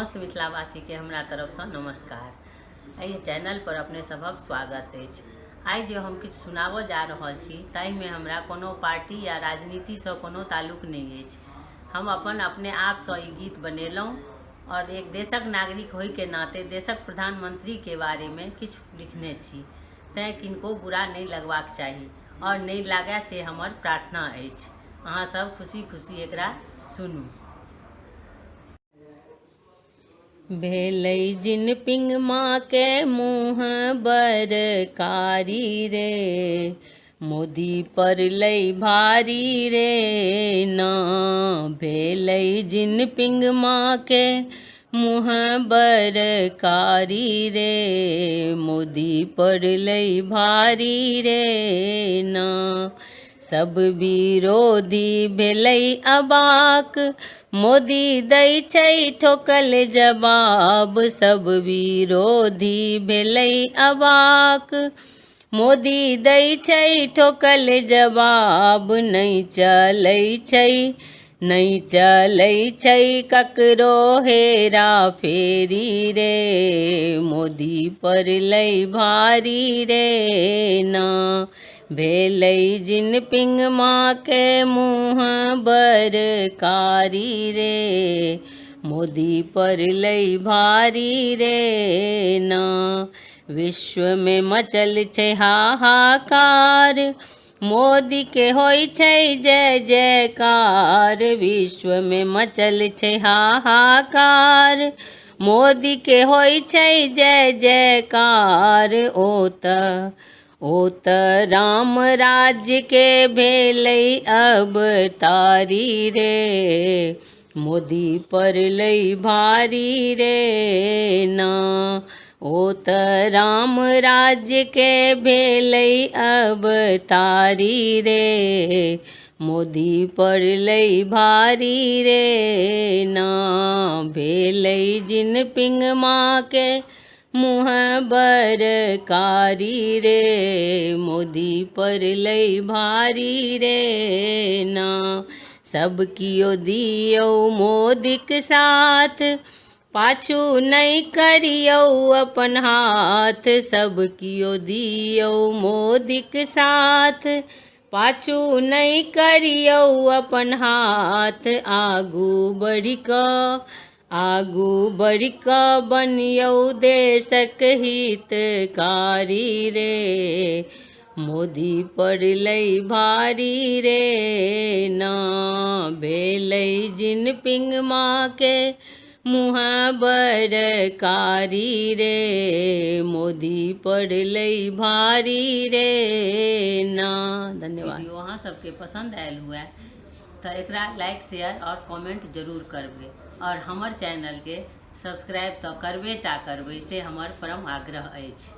समस्त मिथिलावासीके हमरा तरफसँ नमस्कार। एहि चैनल पर अपने सभक स्वागत अछि। आइ जे हम किछु सुनाबऽ जा रहल छी ताहिमे हमरा कोनो पार्टी या राजनीतिसँ कोनो ताल्लुक नहि अछि। हम अपन अपने आपसँ ई गीत बनेलहुँ आओर एक देशक नागरिक होइके नाते देशक प्रधानमंत्रीके बारेमे किछु लिखने छी, तैँ किनको बुरा नहि लगबाक चाही आओर नहि लागए से हमर प्रार्थना अछि। अहाँ सब खुशी खुशी एकरा सुनू। भेलै जिनपिंग माँ के मुँह बरकारी रे, मोदी पड़लै भारी रे ना। भेलै जिनपिंग माँ के मुँह बरकारी रे, मोदी पड़लै भारी रे ना। सब विरोधी भेलै अबाक, मोदी दै छै ठोकल जवाब। सब विरोधी भेलै अबाक, मोदी दै छै ठोकल जवाब। नहि चलै छै, नहि चलै छै ककरो हेरा फेरी रे, मोदी पड़लै भारी रे ना। भेलै जिनपिंग माँ के मुँह बरकारी रे, मोदी पड़लै भारी रे ना। विश्वमे मचल छै हाहाकार, मोदीके होइ छै जय जयकार। विश्वमे मचल छै हाहाकार, मोदीके होइ छै जय जयकार। ओ तऽ राम राज्यके भेलै अवतारी रे, मोदी पड़लै भारी रे ना। ओ तऽ राम राज्यके भेलै अवतारी रे, मोदी पड़लै भारी रे ना। भेलै जिनपिंग माँके मुँह बरकारी रे, मोदी पड़लै भारी रे ना। सब कियो दियौ मोदीक साथ, पाछू नहि करियौ अपन हाथ। सब कियो दियौ मोदीक साथ, पाछू नहि करियौ अपन हाथ। आगू बढ़ि कऽ, आगू बढ़ि कऽ बनियौ देशक हितकारी रे, मोदी पड़लै भारी रे ना। भेलै जिनपिंग माँके मुँह बरकारी रे, मोदी पड़लै भारी रे ना। धन्यवाद। वीडियो अहाँ सबके पसंद आयल हुए तऽ एकरा लाइक, शेयर आओर कमेंट जरूर करबै आओर हमर चैनलके सब्सक्राइब तऽ करबे टा करबै, से हमर परम आग्रह अछि।